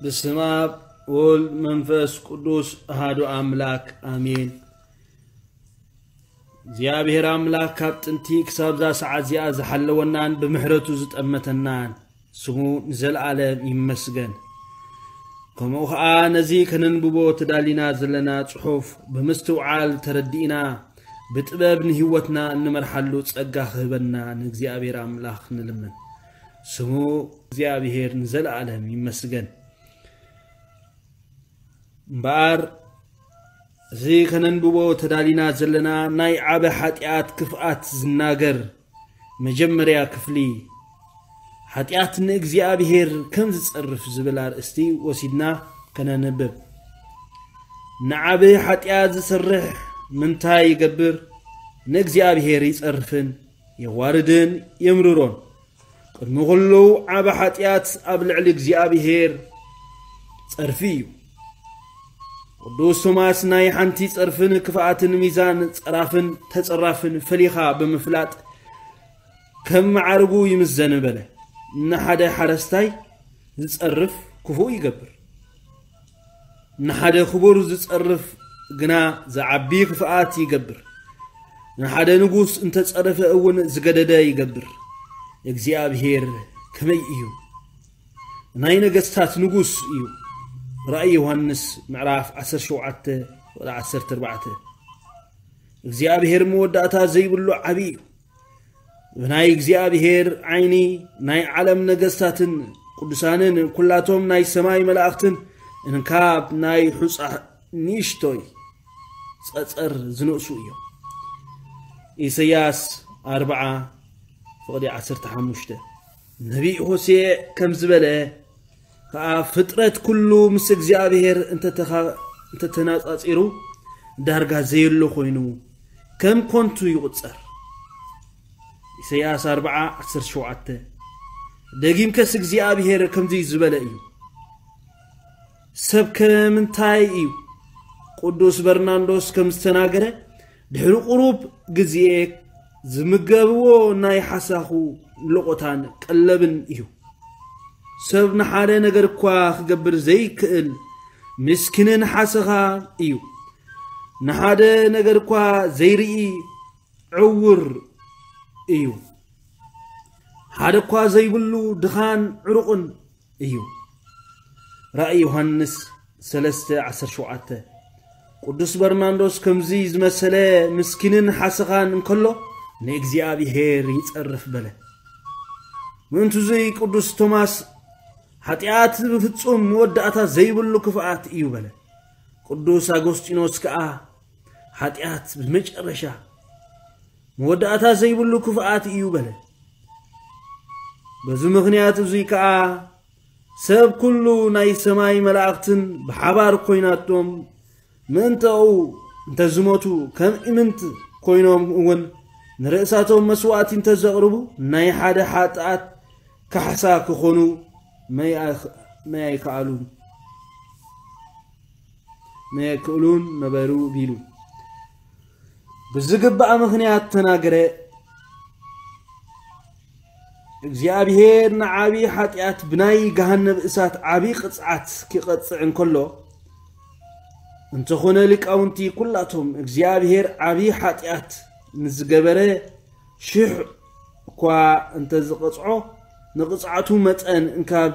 በስመ ኣብ ወወልድ መንፈስ ቅዱስ ኣሃዱ ኣምላክ ኣሜን። እግዚኣብሔር ኣምላክ ካብ ጥንቲ ክሳብ እዛ ሰዓት እዚኣ ዝሓለወናን ብምሕረቱ ዝጠመተናን ስሙ ንዘለዓለም ይመስገን። ከምኡ ኸዓ ነዚ ከነንብቦ ተዳሊና ዘለና ጽሑፍ ብምስትውዓል ተረዲእና ብጥበብ ንህይወትና እንመርሓሉ ጸጋ ክህበና ንእግዚኣብሔር ኣምላኽ ንልምን። ስሙ እግዚኣብሔር ንዘለዓለም ይመስገን። እምበኣር እዚ ከነንብቦ ተዳሊና ዘለና ናይ ዓበ ሓጢኣት ክፍኣት ዝናገር መጀመርያ ክፍሊ ሓጢኣት ንእግዚኣብሔር ከም ዝጸርፍ ዝብል ኣርእስቲ ወሲድና ከነንብብ። ንዓቢ ሓጢኣት ዝሰርሕ ምንታይ ይገብር? ንእግዚኣብሔር ይጸርፍን የዋርድን የምርሮን። ቅድሚ ኩሉ ዓቢ ሓጢኣት ኣብ ልዕሊ እግዚኣብሔር ጸርፊ እዩ። ቅዱስ ቶማስ ናይ ሓንቲ ጸርፍን ክፍኣትን ሚዛን ጸራፍን ተጸራፍን ፈሊኻ ብምፍላጥ ከም መዓርጉ ይምዘን በለ። ንሓደ ሓረስታይ ዝጸርፍ ክፉእ ይገብር፣ ንሓደ ክቡር ዝጸርፍ ግና ዝዓቢ ክፍኣት ይገብር። ንሓደ ንጉስ እንተጸረፈ እውን ዝገደደ ይገብር። እግዚኣብሔር ከመይ እዩ? ናይ ነገስታት ንጉስ እዩ። ራእይ ዮሃንስ ምዕራፍ ዓሰርተ ሸውዓተ ወደ ዓሰርተ ኣርባዕተ። እግዚኣብሔር መወዳእታ ዘይብሉ ዓቢ እዩ። ብናይ እግዚኣብሔር ዓይኒ ናይ ዓለም ነገስታትን ቅዱሳንን ኩላቶም ናይ ሰማይ መላእኽትን እንካብ ናይ ሑጻ ንእሽቶይ ጸጸር ዝንእሱ እዮም። ኢሰያስ ኣርብዓ ፍቕዲ ዓሰርተ ሓሙሽተ። ነቢይ ሆሴዕ ከም ዝበለ ከኣ ፍጥረት ኩሉ ምስ እግዚኣብሔር እንተተኻ-፣ እንተተናጻጺሩ ዳርጋ ዘየሎ ኮይኑ ከም ኮንቱ ይቑጸር። ኢሰያስ ኣርብዓ ዓሰርተ ሸውዓተ። ደጊምከስ እግዚኣብሔር ከምዚ ዝበለ እዩ። ሰብከ ምንታይ እዩ? ቅዱስ በርናንዶስ ከም ዝተናገረ፣ ድሕሪ ቁሩብ ግዜ ዝምገብዎ ናይ ሓሳኹ ልቆታን ቀለብን እዩ። ሰብ ንሓደ ነገር እኳ ክገብር ዘይክእል ምስኪንን ሓሰኻ እዩ። ንሓደ ነገር እኳ ዘይርኢ ዕውር እዩ። ሓደ እኳ ዘይብሉ ድኻን ዕሩቕን እዩ። ራእይ ዮሃንስ ሰለስተ ዓሰርተ ሸውዓተ። ቅዱስ በርናንዶስ ከምዚ ዝመሰለ ምስኪንን ሓሰኻን እንከሎ ንእግዚኣብሔር ይጸርፍ በለ። ምእንቱዚ ቅዱስ ቶማስ ሓጢኣት ብፍጹም መወዳእታ ዘይብሉ ክፍኣት እዩ በለ። ቅዱስ ኣጎስጢኖስ ከኣ ሓጢኣት ብመጨረሻ መወዳእታ ዘይብሉ ክፍኣት እዩ በለ። በዚ ምኽንያት እዙይ ከኣ ሰብ ኩሉ ናይ ሰማይ መላእኽትን ብሓባር ኮይናቶም ምእንተኡ እንተዝሞቱ ከም ኢምንት ኮይኖም እውን ንርእሳቶም መስዋዕቲ እንተዘቕርቡ ናይ ሓደ ሓጥኣት ካሕሳ ክኾኑ መይ-፣ መይኣይከኣሉን፣ መይኣይክእሉን ነበሩ ቢሉ። ብዝግባእ ምኽንያት ተናገረ። እግዚኣብሔር ንዓቢ ሓጢኣት ብናይ ገሃነብ እሳት ዓቢ ቅጽዓት ኪቐጽዕ እንከሎ፣ እንተኾነ ሊቃውንቲ ኩላቶም እግዚኣብሔር ዓቢ ሓጢኣት ንዝገበረ ሽሕ እኳ እንተዝቐጽዖ፣ ንቕጽዓቱ መጠን እንካብ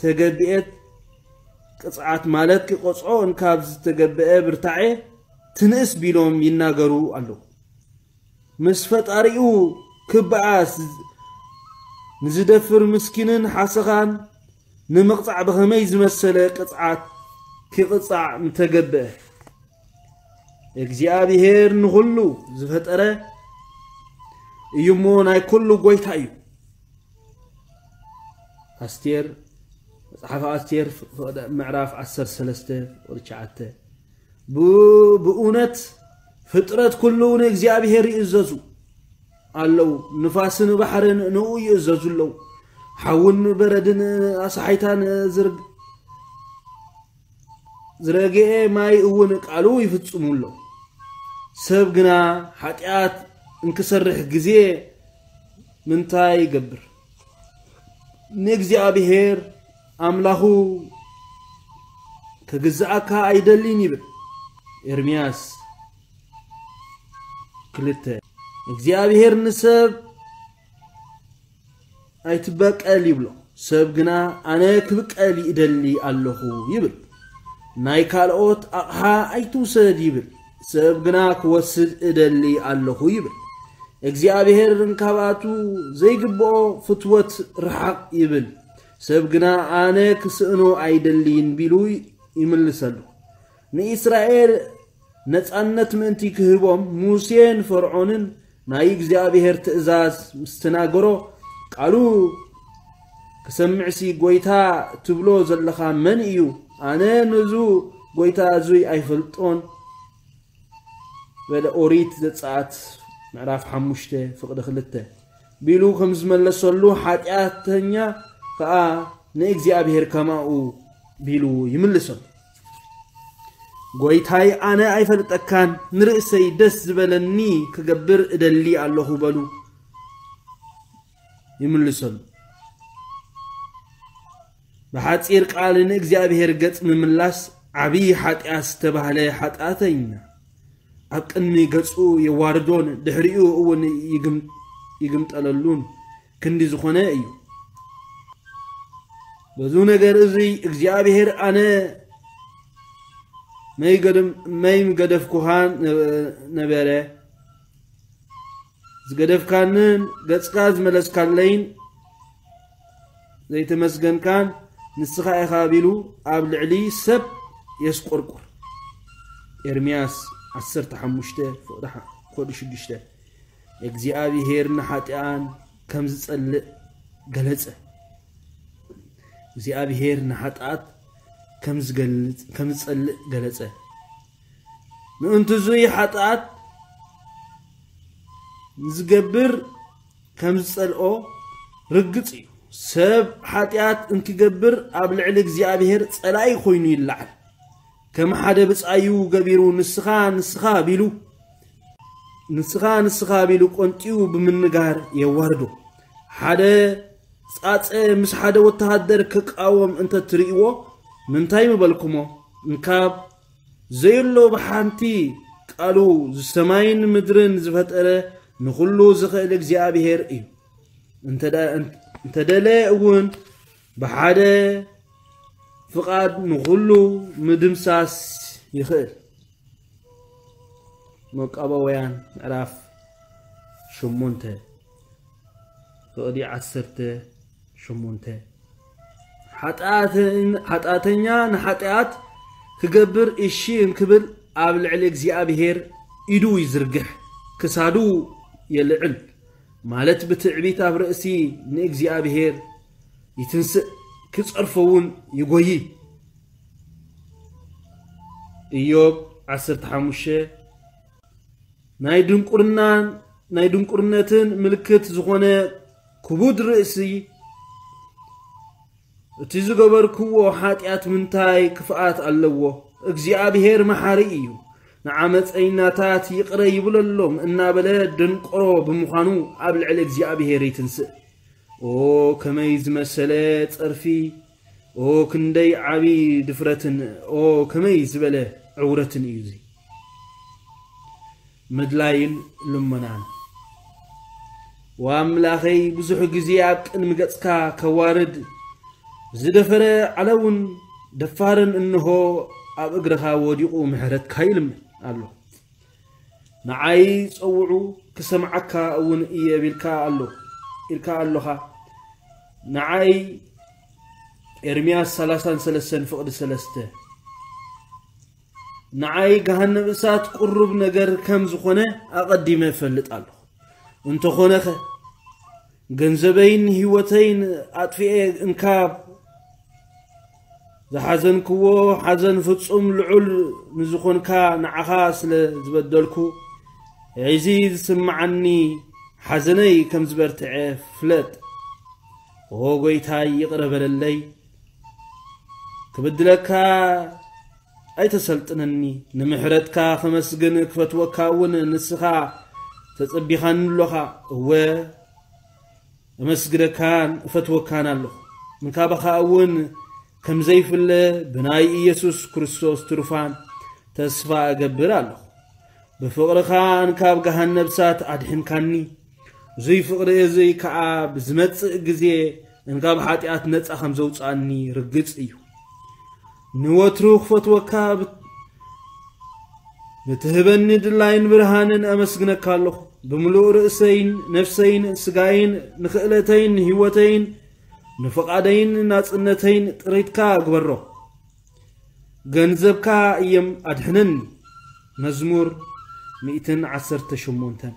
ተገብኤት ቅጽዓት ማለት ኪቐጽዖ እንካብ ዝተገብአ ብርታዔ ትንእስ ቢሎም ይናገሩ ኣለዉ። ምስ ፈጣሪኡ ክበኣስ ንዝደፍር ምስኪንን ሓሰኻን ንምቕጻዕ ብኸመይ ዝመሰለ ቅጽዓት ኪቕጻዕ ምተገብአ። እግዚኣብሔር ንኹሉ ዝፈጠረ እዩ እሞ ናይ ኩሉ ጐይታ እዩ። ኣስቴር፣ መጽሓፍ ኣስቴር ፍቕደ-፣ ምዕራፍ ዓሰርተ ሰለስተ ፍቕዲ ትሽዓተ። ብ-፣ ብእውነት ፍጥረት ኩሉ ንእግዚኣብሔር ይእዘዙ ኣለዉ። ንፋስን ባሕርን ንኡ ይእዘዙ ኣለዉ። ሓውን በረድን ኣሳሒታን ዝርግ-፣ ዝረግኤ ማይ እውን ቃሉ ይፍጽሙ ኣለዉ። ሰብ ግና ሓጢኣት እንክሰርሕ ግዜ ምንታይ ይገብር? ንእግዚኣብሔር ኣምላኹ ክግዝኣካ ኣይደልን ይብል። ኤርምያስ ክልተ። እግዚኣብሔር ንሰብ ኣይትበቀል ይብሎ፣ ሰብ ግና ኣነ ክብቀል ይደሊ ኣለኹ ይብል። ናይ ካልኦት ኣቕሓ ኣይትውሰድ ይብል፣ ሰብ ግና ክወስድ እደሊ ኣለኹ ይብል። እግዚኣብሔር እንካባቱ ዘይግብኦ ፍትወት ርሓቕ ይብል፣ ሰብ ግና ኣነ ክስእኖ ኣይደልይን ቢሉ ይምልሰሉ። ንእስራኤል ነጻነት ምእንቲ ክህቦም ሙሴ ንፈርዖንን ናይ እግዚኣብሔር ትእዛዝ ምስ ተናገሮ፣ ቃሉ ክሰምዕሲ ጎይታ ትብሎ ዘለኻ መን እዩ? ኣነ ነዙ ጎይታ እዙይ ኣይፈልጦን በለ። ኦሪት ዘጸኣት ምዕራፍ ሓሙሽተ ፍቕዲ ክልተ ቢሉ ከም ዝመለሰሉ፣ ሓጢኣተኛ ከኣ ንእግዚኣብሔር ከማኡ ቢሉ ይምልሰሉ። ጎይታይ ኣነ ኣይፈልጠካን፣ ንርእሰይ ደስ ዝበለኒ ክገብር እደሊ ኣለኹ በሉ ይምልሰሉ። ብሓጺር ቃል ንእግዚኣብሔር ገጽ ምምላስ ዓብዪ ሓጢኣት ዝተባህለ ሓጢኣተኛ ኣብ ቅድሚ ገጹ የዋርዶን ድሕሪኡ እውን ይግም-፣ ይግምጠለሉን ክንዲ ዝኾነ እዩ። በዙ ነገር እዙይ እግዚኣብሔር ኣነ መይ ገደም-፣ መይ ምገደፍኩኻ ነበ-፣ ነበረ፣ ዝገደፍካንን ገጽካ ዝመለስካለይን ዘይተመስገንካን ንስኻ ኢኻ ቢሉ ኣብ ልዕሊ ሰብ የስቆርቁር። ኤርምያስ ዓሰርተ ሓሙሽተ ፍቕዲ ሓ-፣ ፍቕዲ ሽዱሽተ። እግዚኣብሔር ንሓጢኣን ከም ዝጸልእ ገለጸ። እግዚኣብሔር ንሓጢኣት ከም ዝገልጽ፣ ከም ዝጸልእ ገለጸ። ምእንቲ እዙይ ሓጢኣት ንዝገብር ከም ዝጸልኦ ርግጽ እዩ። ሰብ ሓጢኣት እንክገብር ኣብ ልዕሊ እግዚኣብሔር ጸላኢ ኮይኑ ይለዓል። ከም ሓደ ብጻዩ ገቢሩ ንስኻ፣ ንስኻ ቢሉ፣ ንስኻ፣ ንስኻ ቢሉ ቆንጢው ብምንጋር የዋርዶ። ሓደ ጻጸ ምስ ሓደ ወተሃደር ክቃወም እንተ ትርእይዎ፣ ምንታይ ምበልኩሞ? እንካብ ዘየሎ ብሓንቲ ቃሉ ዝሰማይን ምድርን ዝፈጠረ ንኹሉ ዝኽእል እግዚኣብሔር እዩ። እንተ ደ-፣ እንተ ደለ እውን ብሓደ ፍቓድ ንኹሉ ምድምሳስ ይኽእል። መቃባውያን ምዕራፍ ሸሞንተ ፍቕዲ ዓሰርተ ሸሞንተ። ሓጢኣተ-፣ ሓጢኣተኛ ንሓጢኣት ክገብር እሺ እንክብል ኣብ ልዕሊ እግዚኣብሔር ኢዱ ይዝርግሕ፣ ክሳዱ የልዕል፣ ማለት ብትዕቢት ኣብ ርእሲ ንእግዚኣብሔር ይትንስእ፣ ክጸርፎ እውን ይጎዪ። ኢዮብ ዓሰርተ ሓሙሽተ። ናይ ድንቁርናን ናይ ድንቁርነትን ምልክት ዝኾነ ክቡድ ርእሲ፣ እቲ ዝገበርክዎ ሓጢኣት ምንታይ ክፍኣት ኣለዎ? እግዚኣብሔር መሓሪ እዩ፣ ንዓመፀይናታት ይቕረ ይብለሎም እናበለ ደንቆሮ ብምዃኑ ኣብ ልዕሊ እግዚኣብሔር ይትንስእ። ኦ ከመይ ዝመሰለ ጸርፊ! ኦ ክንደይ ዓቢ ድፍረትን ኦ ከመይ ዝበለ ዕውረትን እዩ እዚ! ምድላይን ልመናን። ዋምላኸይ ብዙሕ ግዜ ኣብ ቅድሚ ገጽካ ከዋርድ ዝደፈረ ዓለውን ደፋርን እንሆ ኣብ እግርኻ ወዲቑ ምሕረትካ ይልምን ኣሎ። ንዓይ ጸውዑ ክሰምዓካ እውን እየ ቢልካ ኣሎ፣ ኢልካ ኣሎኻ። ንዓይ ኤርምያስ ሰላሳን ሰለስተን ፍቕዲ ሰለስተ። ንዓይ ገሃነብ እሳት ቅሩብ ነገር ከም ዝኾነ ኣቐዲመ እፈልጥ ኣለኹ። እንተኾነኸ፣ ገንዘበይን ህይወተይን ኣጥፊኤ እንካብ ዝሓዘንክዎ ሓዘን ፍጹም ልዑል ንዝኾንካ ንዓኻ ስለ ዝበደልኩ፣ እዚ ዝስምዓኒ ሓዘነይ ከም ዝበርትዐ ፍለጥ። ኦ ጎይታይ፣ ይቕረ በለለይ። ክብድለካ ኣይተሰልጥነኒ። ንምሕረትካ ከመስግን ክፈትወካ እውን ንስኻ ተጸቢኻኒ ኣሎኻ። እወ፣ እመስግነካን እፈትወካን ኣለኹ። እንካባኻ እውን ከም ዘይፍለ ብናይ ኢየሱስ ክርስቶስ ትሩፋን ተስፋ እገብር ኣለኹ። ብፍቕርኻ እንካብ ገሃነብ እሳት ኣድሕንካኒ። እዙይ ፍቕሪ እዙይ ከኣ ብዝመጽእ ግዜ እንካብ ሓጢኣት ነጻ ከም ዘውጽኣኒ ርግጽ እዩ። ንወትሩ ክፈትወካ ብ-፣ ብትህበኒ ድላይን ብርሃንን ኣመስግነካ ኣለኹ። ብምሉእ ርእሰይን ነፍሰይን ስጋይን ንኽእለተይን ንህይወተይን ንፍቓደይን ናጽነተይን ጥሪትካ እግበሮ። ገንዘብካ እየም ኣድሕነኒ። መዝሙር ሚእትን ዓሰርተ ሸሞንተን።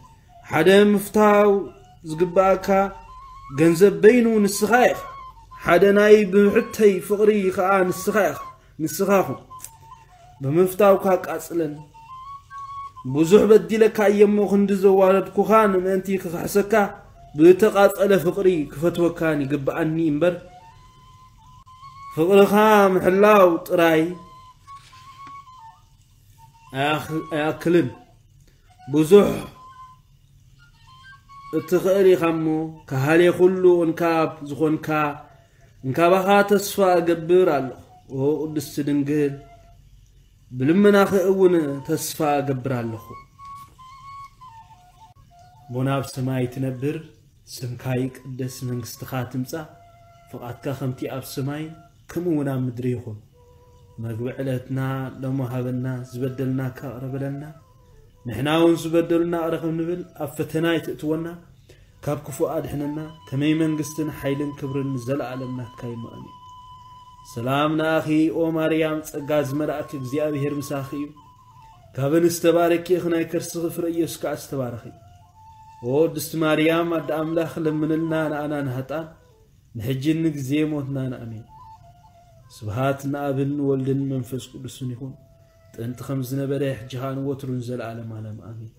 ሓደ ምፍታው ዝግባኣካ ገንዘብ በይኑ ንስኻ ኢኻ። ሓደ ናይ ብሕተይ ፍቕሪ ኸኣ ንስኻ ኢኻ፣ ንስኻኹም። ብምፍታውካ ቃጽለን። ብዙሕ በዲለካ እየሞ ክንዲ ዘዋረድኩኻ ንምእንቲ ክኽሕሰካ ብእተቓጸለ ፍቕሪ ክፈትወካን ይግብኣኒ እምበር፣ ፍቕርኻ ምሕላው ጥራይ ኣያኽ-፣ ኣያክልን። ብዙሕ እትኽእል ኢኻ እሞ፣ ከሃልየ ኩሉ እንካብ ዝኾንካ፣ እንካባኻ ተስፋ እገብር ኣለኹ። ኦ ቅድስቲ ድንግል፣ ብልመናኺ እውን ተስፋ እገብር ኣለኹ። ቦና ኣብ ሰማይ ትነብር፣ ስምካ ይቅደስ፣ መንግስትኻ ትምጻእ፣ ፍቓድካ ከምቲ ኣብ ሰማይ ከምኡ እውን ኣብ ምድሪ ይኹን። መግቢ ዕለትና ሎሚ ሃበና፣ ዝበደልናካ ይቕረ በለልና፣ ንሕና እውን ዝበደሉና ይቕረ ከም ንብል፣ ኣብ ፈተና ኣይትእትወና፣ ካብ ክፉእ ኣድሕነና። ከመይ መንግስትን ሓይልን ክብርን ንዘለኣለም ናትካ እዩ። ኣሜን። ሰላም ንኣኺ ኦ ማርያም፣ ጸጋ ዝመልኣኪ እግዚኣብሔር ምሳኺ እዩ። ካብ ኣንስቲ ተባረኪ ኢኺ፣ ናይ ከርስኺ ፍረ ኢየሱስ ከኣ ዝተባረኸ እዩ። ኦ ቅድስቲ ማርያም ኣደ ኣምላኽ፣ ለምንልና ንኣና ንሃጣን፣ ንሕጂ ንግዜ ሞትናን። ኣሜን። ስብሃት ንኣብን ንወልድን መንፈስ ቅዱስን ይኹን፣ ጥንቲ ከም ዝነበረ፣ ሕጂ ኸኣ ንወትሩን ዘለዓለም ዓለም። ኣሜን።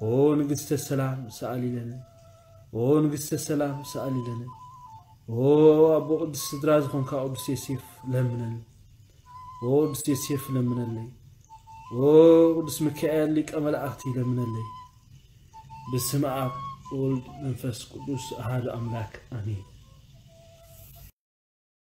ኦ ንግስተ ሰላም፣ ሰኣሊ ለነ። ኦ ንግስተ ሰላም፣ ሰኣሊ ለነ። ኦ ኣቦ ቅዱስ ስድራ ዝኾንካ ቅዱስ ዮሴፍ፣ ለምነኒ። ኦ ቅዱስ ዮሴፍ፣ ለምነለይ። ኦ ቅዱስ ሚካኤል ሊቀ መላእኽቲ፣ ለምነለይ። ብስም ኣብ ወልድ መንፈስ ቅዱስ ኣሃዱ ኣምላክ፣ ኣሜን።